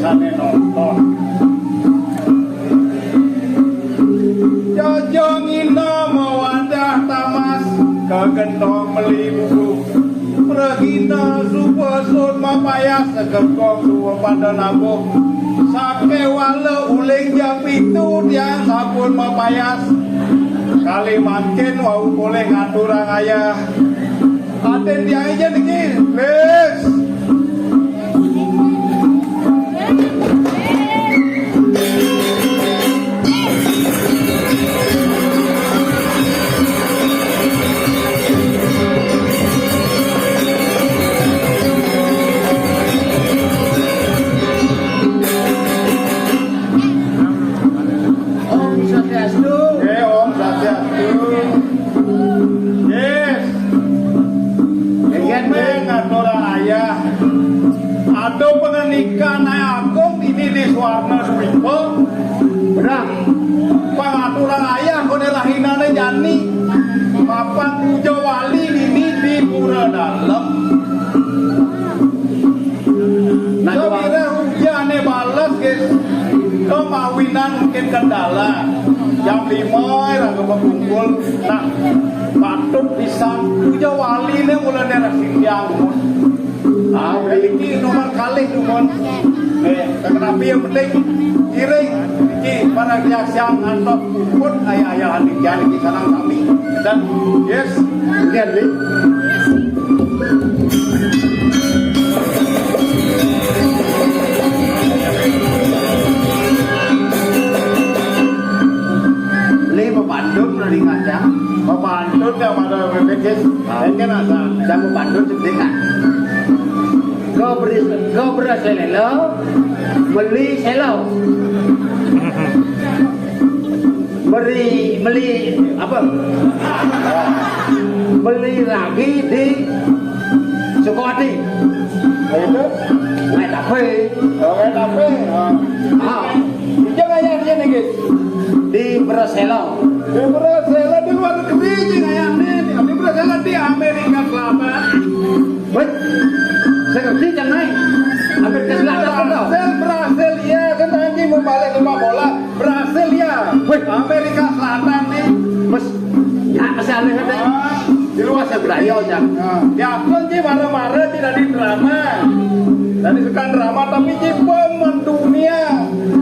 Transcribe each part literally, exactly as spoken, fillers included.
Ane nonton. Jajang ina mawadah tamas, kagendong meli buku. Pragina suba sut mapayas, segegong suba pada nabuh. Sakewala uling jam pitu tiang sampun mapayas. Kali mangkin wau polih ngaturang ayah. Atin tiang ijen niki, please. Om Swastiastu. Eh, Om Swastiastu. Yes. Inggih, Bang, aturang ayah. Ada pangandikan Agung ini di Suwarna Dwipa. Benar. Pangaturang ayah koné rahinane jani. Papan puja wali nini di Pura Dalem. Nah, coba. Kira hujané bales, guys. Kemawinan mungkin kendala. Jam lima ya raga kumpul. Nah, patut pisan puja waliné mulane rasing tiang. Ah, iki nomor kalih, dumun. Eh, tetapi yang penting, iring iki para tiang siang ngantos puput ayah-ayahan iki, iki sareng sami. Dan, yes, kemudian, Li. Li, pepantun, Li, ngajak. Pepantun yang pada bebek, yes. Ah. Ini kan asal. Saya pepantun sedih, kan? Gobris, gobris lelo, beli selo. Beri, beli apa? Beli lagi di Sukawati. Itu? Naik tape. Oh, naik tape. Ah. Ah. Ija ngayah dia nih, guys. Di Braselo. Di Braselo, di luar negeri aja ngayah nih. Di Braselo di Amerika Selatan. Bet, saya ngerti, jangan naik. Amerika Selatan, kan, tau? Brasil, Brasil, iya, kan, nanti mau balik sepak bola. Brasil, iya. Wih. Amerika Selatan nih. Mas, ya, masih aneh, kan, teh? Ah, di luar negeri. Saya berayal, Jang. Nah, ya, aku sih marah-marah, tidak di drama. Tadi suka drama, tapi di mendunia.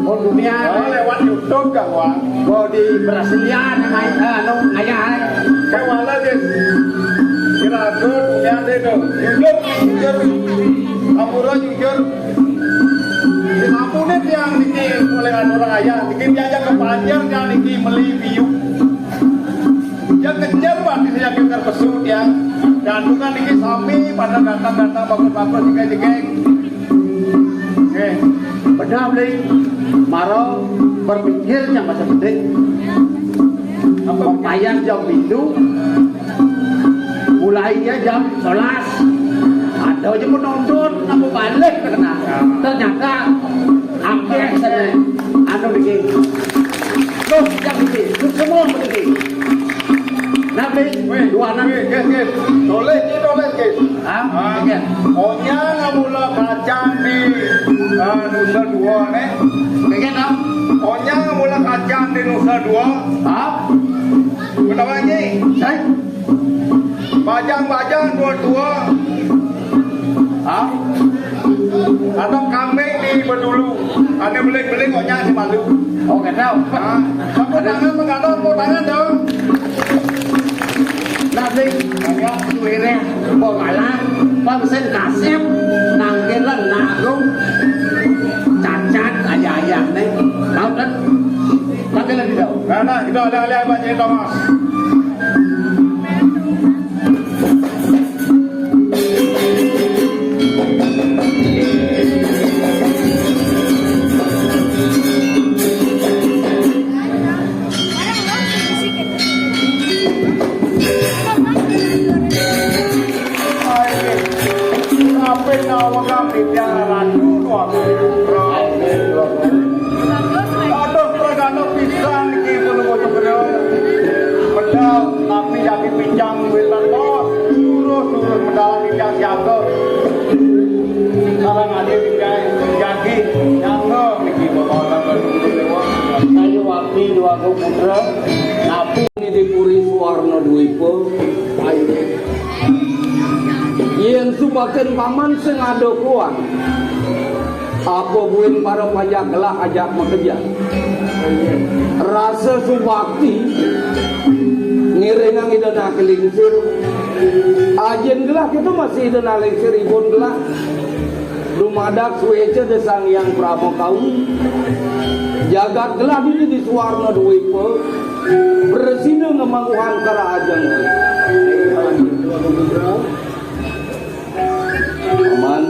Oh, dunia. Oh, lewat YouTube, kan, Wang? Oh, di Brasilia, main, eh, anu, ayah, eh. Kayak mana, guys? Kira aku, dunia deh, tuh. Jujur, jujur. Ampura, jujur. Disampune tiang niki oleh anu orang ayah, niki diajak ke Banjar, tiang niki meli biu. Dia kejar, Pak, dia kejar pesu tiang. Dan bukan niki sami pada datang-datang, bagus-bagus, jegeng-jegeng. Oke. Bedah beli, maro berpikirnya masa penting. Apa payah jam itu? Mulainya jam sebelas. Ada aja penonton, nambah balik kena. Ya. Ternyata akeh sana. Anu niki. Terus yang niki, terus semua niki. Nabi, weh, dua anak. Weh, guys, guys. Tulis, ini tulis, guys. Hah? Ah. Iya. Onyang mula kacang di, ah, Nusa Dua, nih. Pengen, ah? Onyang mula kacang di Nusa Dua. Hah? Kenapa, Ji? Saya? Bajang-bajang tua-tua. Hah? Atau kambing di Bedulu. Ada beling-beling kok nyang si malu. Oh, kenal. Hah? Tepuk tangan, menggalang, tepuk tangan dong. Nah, Bling, kaya suwireh bengalan, pangsen kasep, nanggelan nagung, cacat, ayah-ayahne. Tahu kan? Panggil lagi dong. Nah, nah, kita alih-alih Pak Jai Thomas. Aduh, pergana pisan iki, Gunung Batu Gede. Putra, napi di Puri Suwarna Dwipa, ayo. Yén supaken paman sing ada kuat, apa buin para panjak gelah ajak makejang. Rasa subakti ngiringang Ida Anak Lingsir. Ajin gelah kita masih Ida Anak Lingsir ibun gelah. Dumadak suéca da Sang Hyang Parama Kawi, jagat gelah dini di Suwarna Dwipa, prasida ngamangguhang karajaan. Aman.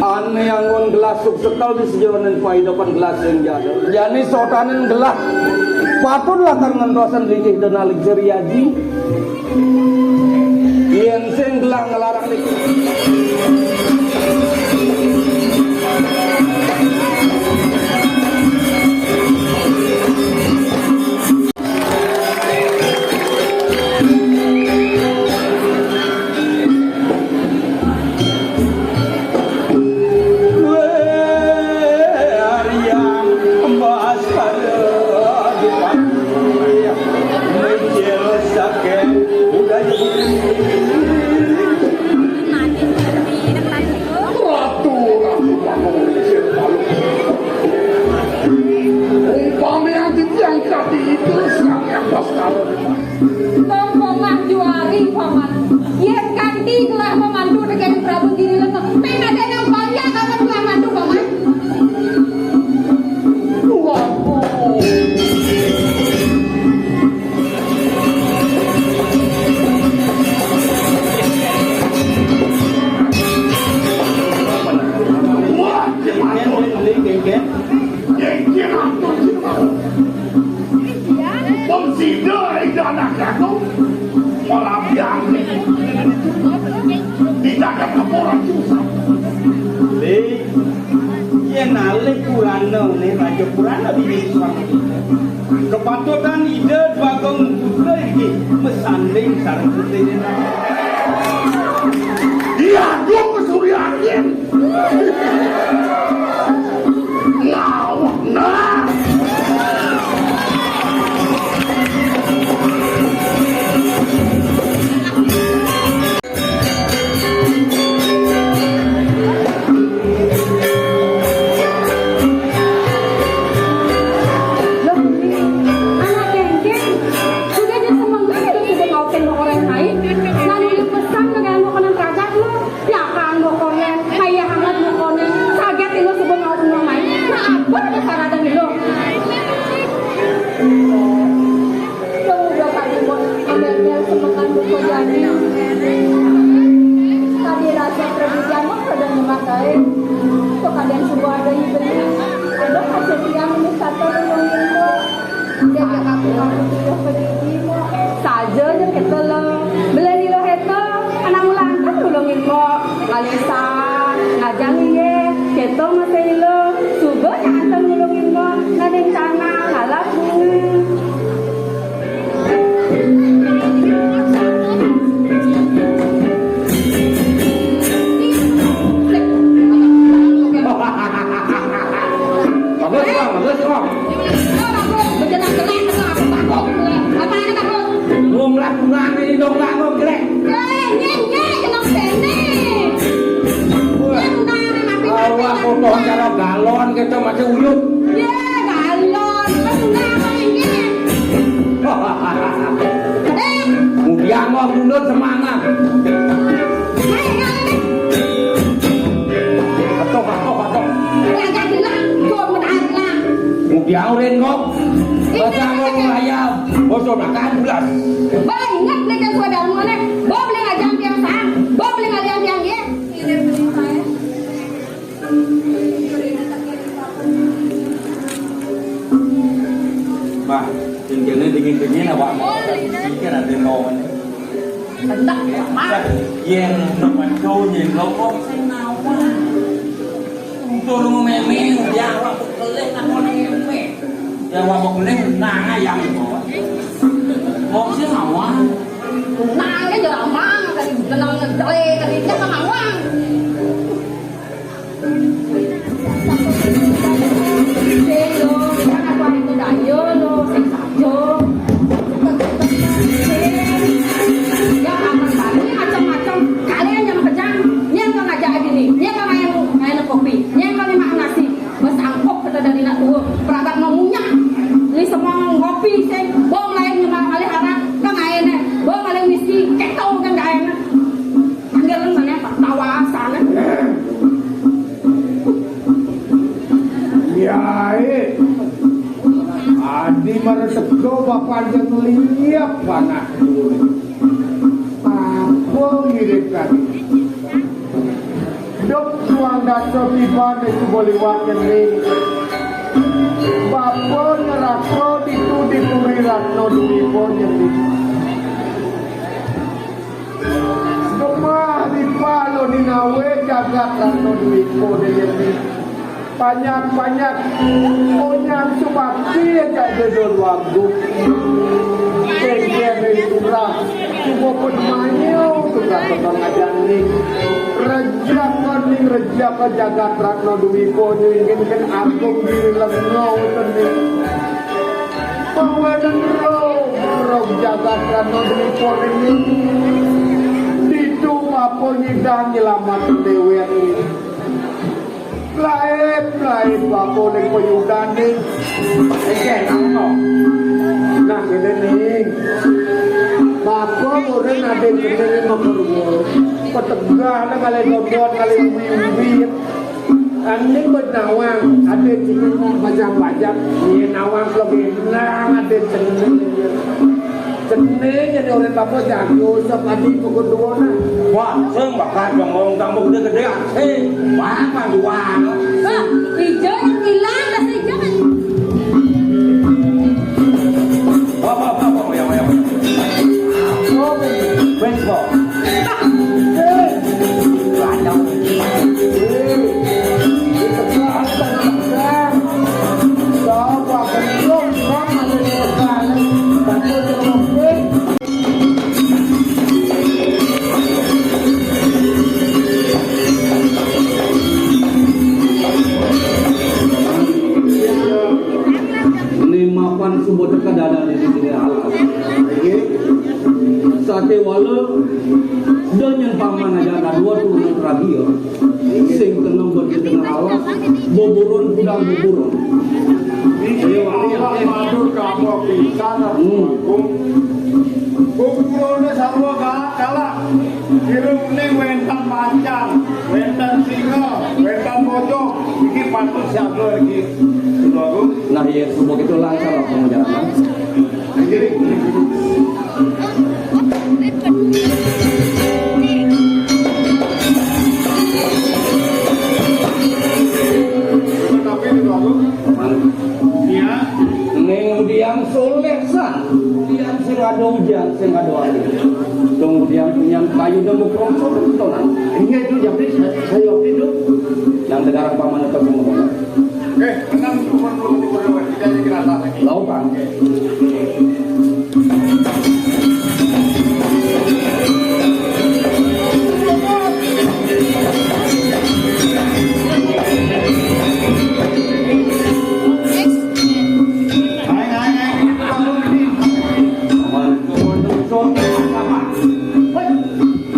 Ané anggon gelah suksekel di sajeroning paidepan gelah sing jadel. Jani sotaning gelah patut lakar ngentosan linggih Ida Anak Lingsir Aji. Yén sing gelah ngelarang niki. Umpami yang titiang kadi itu, Sang Hyang Baskara. Tong pongah juari, Paman. Yén kanti gelah mamantu tekén Prabu Giri Lena, pén ada nang panjak akan gelah mantu, Paman. Waduh. Wah, Pemsida ida anak jago malah biang di jagat laporan susah. Ling, yén alih Purana né, Raja Purana di Wiswang. Kepatutan Ida Dwagung Putra iki mesanding sareng putrine. Iya, dua kesuryaan. Ngawak, nah. Loh, anak kéngkén, suba ja semengan lu suba ngaukin mokoran mai. Lalu lu pesan dengan mokoran ragak lu. Nyakang mokoran, kaya hangat mokoran. Saget lu suba ngaukin mai. Nah, apa ada saradan lu? Suba kadi mo ambil semekan buku jani. Kadi rasa pergi jani kada nyemak ai. Kok kadang suba ada ibeli. Ada hasil tiang ini satu nungguin kok. Dia jaga aku ngaku tuh pedidi mo. Saja aja kita lo. Beli nilo heto. Anak mulantan nulungin mo. Ngalisan. Ngajang iye. Kita masih lo. Suba nyanteng nulungin mo. Nading tanah. Ngalaku. Bagus, Bang, bagus, Bang. Ngumlah bunga ini dong, Bang, kok jelek. Wah, foto cara galon kita masih uyut. Ya, galon. Mudiang kok mundur semangat. Atok, atok, atok. Mudiang urin kok. Basa kok ayam. Bosok makan bulas. Bala ingat beli kan sudah mana? Bawa beli ngajang tiang sang. Bawa beli ngalian tiang ye. Bah, sing kéné dingin-dingin awak mau pikir ada lawan. Hendak ya, Mas. Yén nemen cowok nyén lo kok sing nawar. Turun mémé, ya awak kelih nak mémé. Ya awak kelih nang ayam itu. Kok sing nawar. Nang aja ramang, kali tenang ngedelé, kali dia sama nawar. Di mana teka bapa aja ngeliat panak dulu. Apa mirip tadi? Dok tuang dato tiba itu boliwat nyening. Bapa neraka ditu dituri Ratna Dwipa nyening. Gemah dipalo ninawe jagat Ratna Dwipa nyening. Panjak-panjak onyang subakti aja dodol wagu. Kengkeng ring turah, cuma pun manyau tugas orang ajaning. Rejak ning rejak jagat Ratna Dwipa nyuingin agung diri lengau tening. Pawenen rog, rog jagat Ratna Dwipa ning. Ditu apa nyidang nyelamat dewek ning. Laib, laib, bapa ning payudaning. Engkeh, nang no. Nah, kene ning. Bapa murid ade kene ning makarua. Petegah nang kali dodot, kali wiwit. Aning bet nawang, ade kene bajang-bajang. Ye nawang lagi nang ade kene. Cening jadi orang bapa jago, sok adi pukul dua nah. Wah, sing bakal ngomong tambah gede-gede, sing. Wah, panduan. Wah, ijo yang hilang, rasa ijo kan. Wah, wah, wah, wah, wah, wah, wah. Apa, wah? Wes, wah. Eh, banyak. Eh, di tengah, tengah, tengah. Coba, belum, belum, ada di tengah. Ini mapan suba teka dada di sini alas. Sate wala, da nyen paman aja ada dua turun terakhir. Sing tenang ber di tengah alas, boburon kudang boburon. Iki Allah matur kamu pisan, hmm. Kukuroné sarwa galak-galak. Irungné wénten macan, wénten singa, wénten bojong. Iki patut siaga iki. Nah, ya, semua itu lancar lah pengejaran. Jadi, tapi itu aku. Iya. Ning udiang soleh san. Udiang sing ada ujan, sing ada angin. Dong udiang punya kayu dan mau krongso dan tonan. Iya itu jadi saya waktu itu yang negara paman itu semua. Eh, tenang, teman-teman, kita kira lagi. Lautan.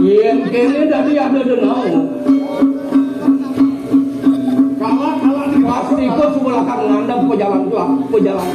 Yen kene dadi ada denau. Pasti kok suba lakar ngandhap pejalan tua, pejalan.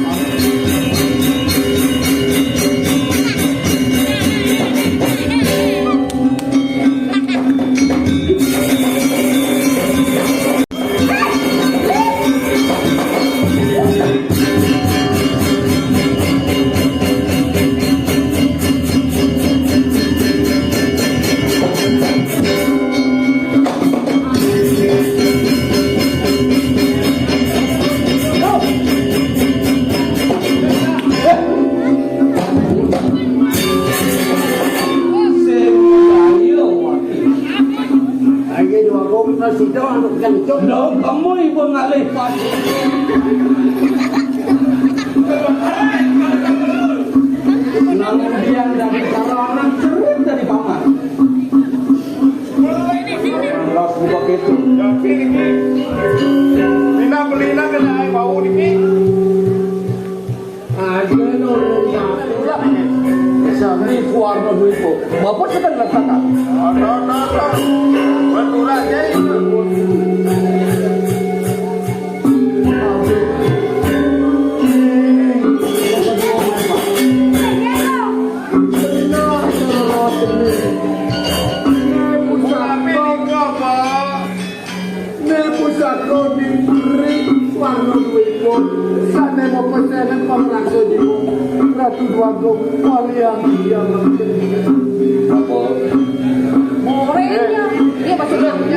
Ayo, dua gong, sida anu kencok. Dong, kamu ibu ngalih pas. Lalu dia dari cara anak cerut dari paman. Las buka itu. Yakin ini. Mina beli nak kena air bau ini. Ada orang satu lah. Sami kuarno duit kok. Bapak sedang letakkan. Ada, ada, ada. Betul aja itu. Ning pusaka ning ring warna duwipun, sané mapesenen pamraksana Satu dua go, kalian diam. Apa? Orangnya, dia masih nyanyi.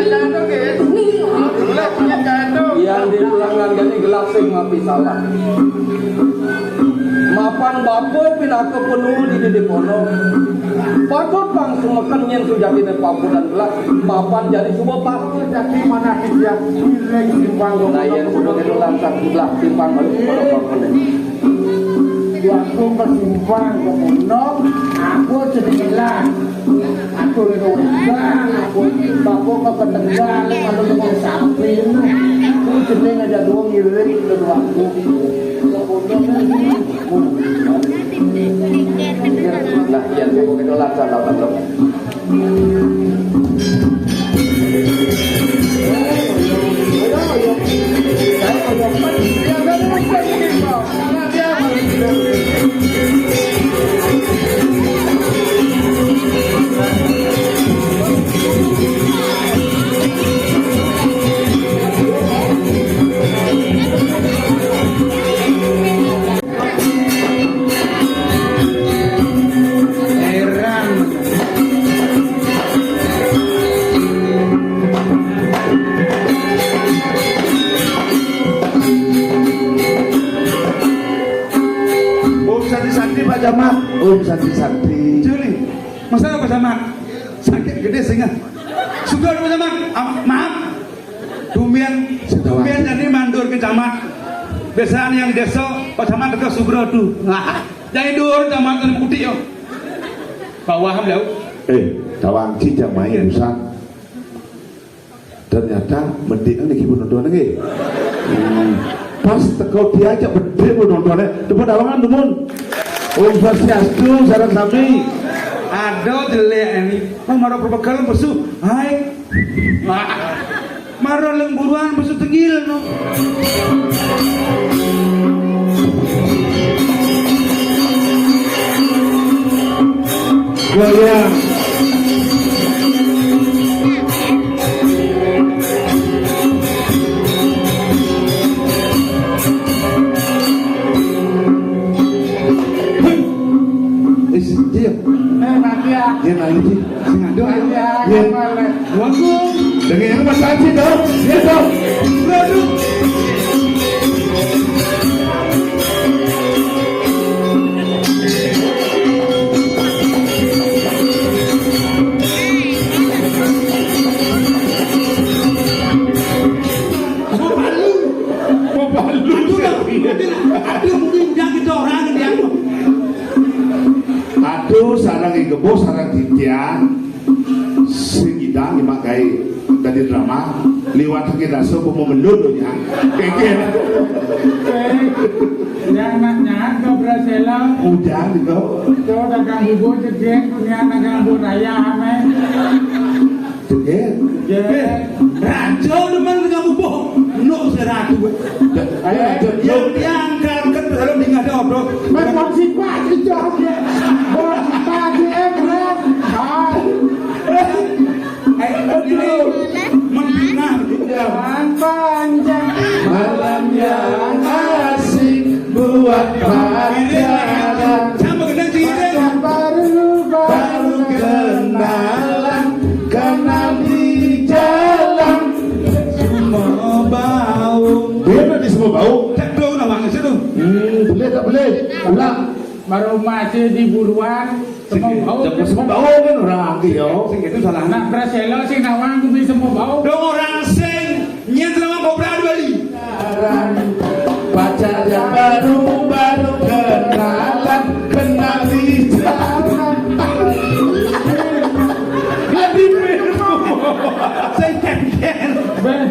Yang diulangan jadi gelas sing mapi salah. Mapan bapa pinaka penulu di didik pondok. Patut pang sumeken yen sujatine papudan gelas, mapan jani suba papa. Jati manah titiang, iring simpang. Nah, yen suba kedulan satu gelas simpang baru kepada bapane. Waktu kesimpang ke pondok, aku jendela. Aku lewat gang, aku bapa ke ketegal, kalau dengan sapi, aku jendela aja doang ngiring ke waktu. Ke pondok kan. Nah, yen suba kedulan satu gelas. Om Santi Santi, Pak Camat. Om Santi Santi. Juli, masa Pak Camat? Sakit gede singa. Sudah Pak Camat. Ah, maaf. Tumben, tumben jani mandor ke camat. Biasanya yang desa, Pak Camat ke Sugro tuh. Nah, jadi dur camat yang putih yo. Bawah beliau. Eh, tawang cicak main urusan. Ternyata mending niki pun nonton nggih. Hmm. Pas teko diajak mending pun nonton. Tepuk tawangan dumun. Om Swastiastu, sareng sami. Aduh, jelek ini. Oh, maro perbekel pesu. Hai. Maro leng buruan pesu tenggil no. Goyang. Wis, iya. Eh, mati ya. Iya, mati. Sing ado, ya. Iya. Waduh. Dengan yang Mas Haji, dong. Iya, dong. Waduh. Mau balu. Mau balu. Aduh, aduh, mungkin udah kita orang dia. Aduh, sareng ibu, sareng titiang. Sing idang nyimak gawe dadi drama, liwat ke daso pememelun donya. Kengken. Eh, yang nak nyahat ke Brasela. Udah, gitu. Itu dagang bubur jeding, punya dagang bubur raya, aneh. Jeding? Jeding. Eh, raja demen dagang bubur. Nuk seratu. Ayo, ayo, yang diangkat ke dalam tinggal dodot. Memang sifat itu. Bos, tadi, eh, berat. Ah. Ayo, aduh. Mendengar. Jalan panjang. Malam yang asik buat pacaran. Sama kena cerita. Pacar baru, baru kenalan, kenal di jalan. Semua bau. Dia tadi semua bau. Cek dulu namanya situ. Hmm, boleh tak boleh? Ulang. Baru masih di buruan. Semua bau. Semua bau kan orang anggi yo. Sing itu salah. Nak Brasela sing nawang kuwi semua bau. Dong orang sing nyen sama kobra Bali. Pacar yang baru, baru kenalan, kenal di jalan. Lebih. Sing kengken. Ben,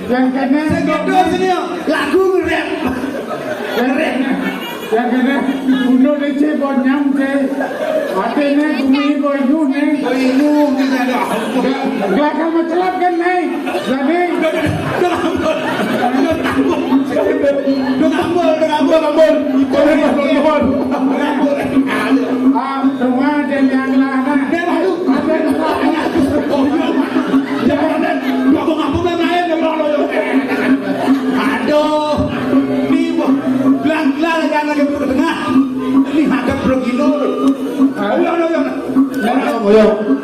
yang kena. Sing kena sini yo. Lagu nge-rap. Nge-rap. Yang kene gunung ne ce bonyam ce. Atene bumi boyu ne. Boyu ne ada. Gelakang mencelap kan naik. Jadi. Udah, udah, udah ngambul. Udah ngambul. Udah ngambul, udah ngambul, ngambul. Udah ngambul. Ah, semua ada yang lama. Dia baru. Ada yang lama. Oh, iya. Jangan ada. Udah ngambul, udah naik, udah ngambul. Aduh. Ini, belang-belang, jangan lagi ke tengah.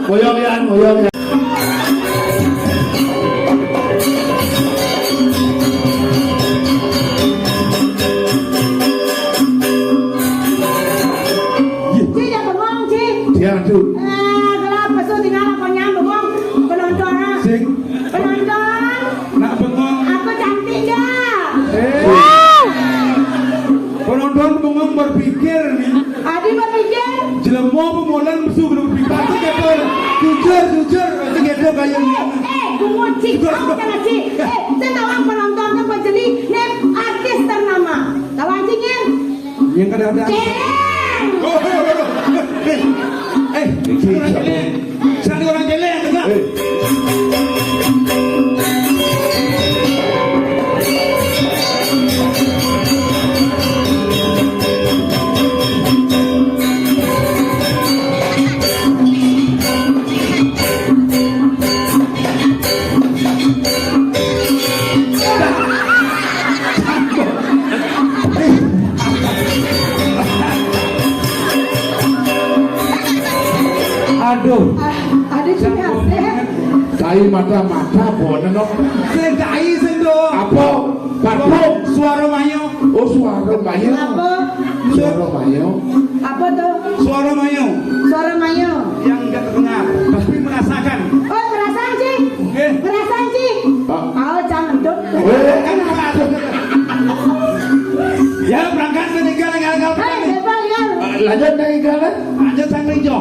Ngoyong ya, ngoyong ya. Ci, jangan bengong, Ci. Diam, Dul. Eh, gelap, pesu, tinggal apa nyam bengong? Penonton, ah. Sing. Penonton. Nak bengong. Aku cantik nggak? Eh. Penonton bengong berpikir nih. Adi berpikir. Jelema apa molan pesu kudu berpikir. Pasti gitu. Jujur, jujur. Pasti gitu kayak Eh, eh, bungut, Ci. Sudah, Aku sudah. Jangan, Ci. Eh, saya tahu penonton tuh pejeli, nih artis ternama. Tahu, Ci, Nyir? Yang kadang-kadang. Ceng! Oh, oh, oh, oh. Eh, eh, eh, orang jelek. Cari orang jelek, enggak? Eh. Aduh. Ada juga sih. Cai mata-mata bonen kok. Sing cai sing do. Apa? Parfum. Suara mayo. Oh, suara mayo. Apa? Suara mayo. Apa tuh? Suara mayo. Suara mayo. Yang enggak terdengar, tapi merasakan. Oh, merasakan, Ci. Oke. Merasakan, Ci. Pak. Oh, jangan dong. Eh, kan harus. Ya, berangkat ke tiga, tinggal, tinggal, Hai, tinggal. Depan, ya. Lanjut ke tiga, kan? Lanjut sang Rinjo.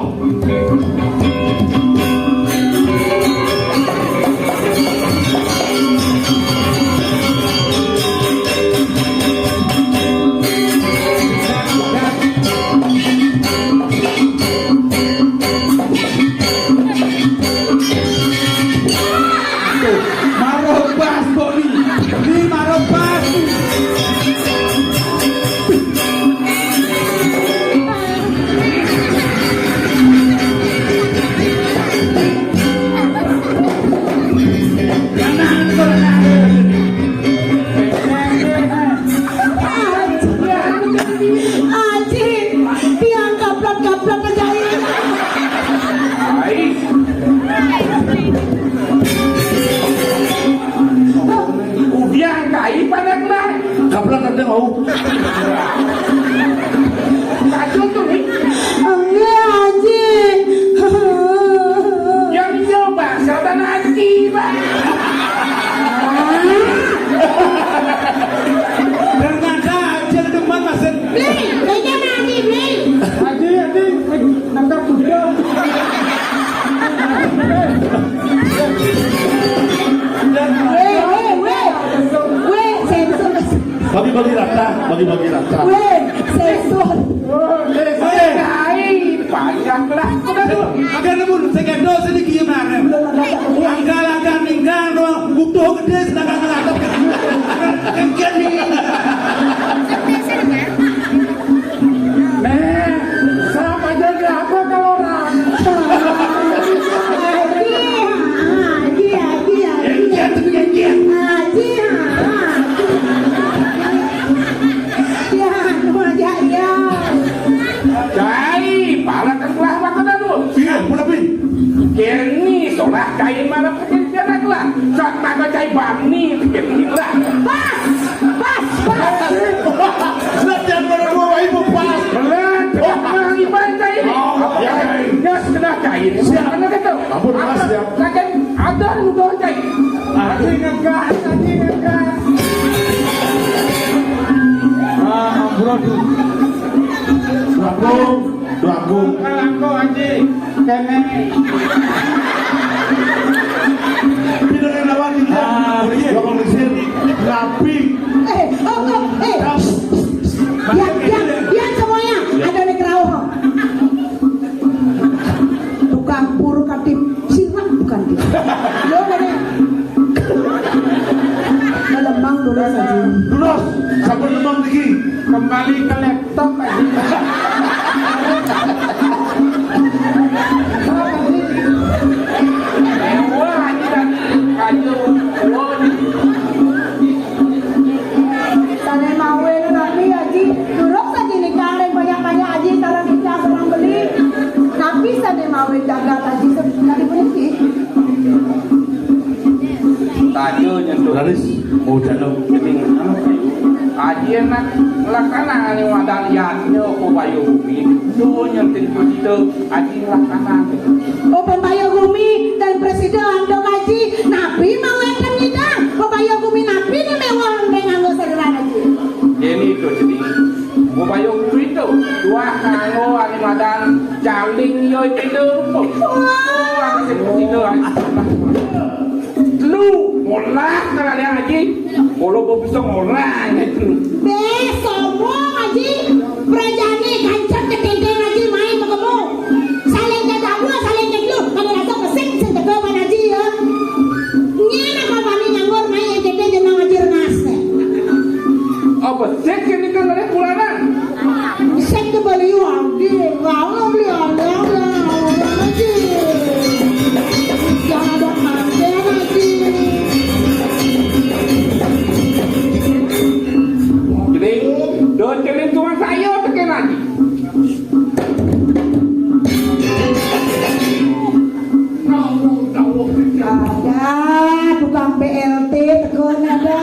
Tuh, maro pas kok ni. Ni maro pas. Aji, tiang kaplak-kaplak ajaib. Ai. Udiang kai panak lah. Kaplak ada mau. Kacau tuh nih. Enggak, Aji. Yang jauh bahasa tanah hati, Pak. Ternyata aja demen maksud. Beli, kayaknya mati, beli. Aji, Aji, nangkap kuda. Weh, weh, weh. Weh, sensor. Bagi-bagi rata, bagi-bagi rata. Weh, sensor. Eh, eh. Ai, panjang lah. Agak nemu, saya kira dosa di kieu mana. Anggal-anggal ninggal, doang butuh gede, sedangkan ngelatap. Kan, kan, kan, nih. Nih, serap aja nggak apa kalau orang. Haji, haji, haji, haji. Yang kian, tapi yang kian. Haji, haji. Ya, anu aja, ya. Cai, pala kelah makan anu. Iya, pula, Pi. Kini solah cai mana Pikiran lah, saat maka cai bani, pikiran lah. Pas, pas, pas. Sudah jangan baru dua ibu pas. Berat, nah, iban cai. Oh, ya. Ya, sudah cai. Siap. Mana gitu? Ampun, Mas, siap. Saking ada udah cai. Tadi ngegas, tadi ngegas. Ah, ampun. Ampun. Duh, aku. Kalangko, Aji. Kene. Pindah dari lawan kita. Ah, iya. Lawan mesin. Rapi. Eh, oh, oh, eh. Diam, diam, diam semuanya. Ada di kerauh. Tukang buru katip sirah bukan dia. Lo ada. Lemang dulu saja. Terus, sabar lemang lagi. Kembali ke laptop, Aji. Wah, ini tadi. Aduh. Sane mawe tapi Aji, durung saja nikah, banyak-banyak Aji, sareng nikah, sareng beli. Tapi sane mawe jagat Aji, Raris, mau jano. Aji enak laksanane madan yadnya, Upabayu Gumi. Duh, nyentil kita, Aji laksanane. Upabayu Gumi dan presiden andok Aji, napi maweten nyidang? Upabayu Gumi napi ne mewah ring anggo sariran Aji? Ini to, Jeni. Upabayu Gumi to, tuah nganggo ane madan jaling yo itu. Wah. Ane sing itu, Aji. Lu ngolah kalian Aji. Kalau gua bisa ngolah itu. Be, sombong Aji. Prajane gancet ketenteng Aji main makemu. Saling jadagua, saling jadlu. Kada rasa pesik sing teko Wan Aji ya. Nyena kapani nyanggur main ketenteng jeneng Aji rengas. Apa sik ini kan ada bulanan? Sing kebeli Wan Aji. Lalu beli Wan Aji. Jangan ada makan Aji. Jadi, do celing cuma saya teken Aji. Ada tukang P L T teko nada.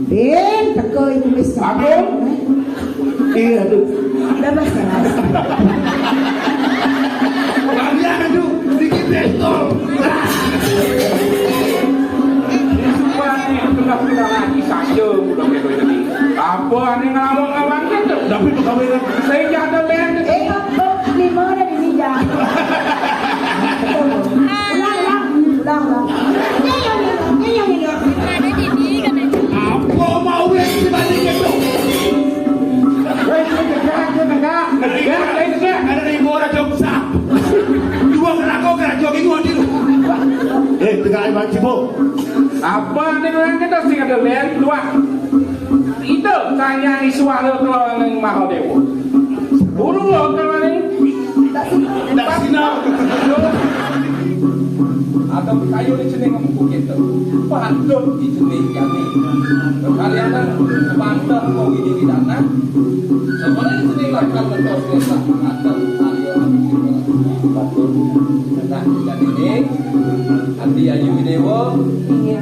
Din, teko iku wis. Agung. Iya, aduh. Udah, Mas, ya, Mas. Kalian, aduh, bikin pistol. Sumpah nih, tengah-tengah lagi saja udah kayak gini. Apa nih ngelamun-ngelamun gitu? Tapi pegawai kan. Saya jatuh deh. Eh, oh, oh, lima ada di meja. Ulang, ulang, ulang, ulang. Nyanyi, nyanyi, nyanyi, nyanyi. Apa mau wis dibanding itu? Wis tegak, tegak, tegak, tegak. Ada di gua ada joksa. Dua kerangkau kerajaan ini nanti lu. Eh, tegak Bang Cibo. Apa nih orang kita sih ada lihat dua. Ida kanyang suara kelaning Mahadewa. Guru lo kelaning Daksina. Atau kayu di sini ngempuk gitu. Patut di sini kami. Kalian kan sepantas mau ini di sana. Sebenarnya di sini lah kan betul kita mengatur. Patut. Nah, jadi ini Adi Ayu Dewa. Iya.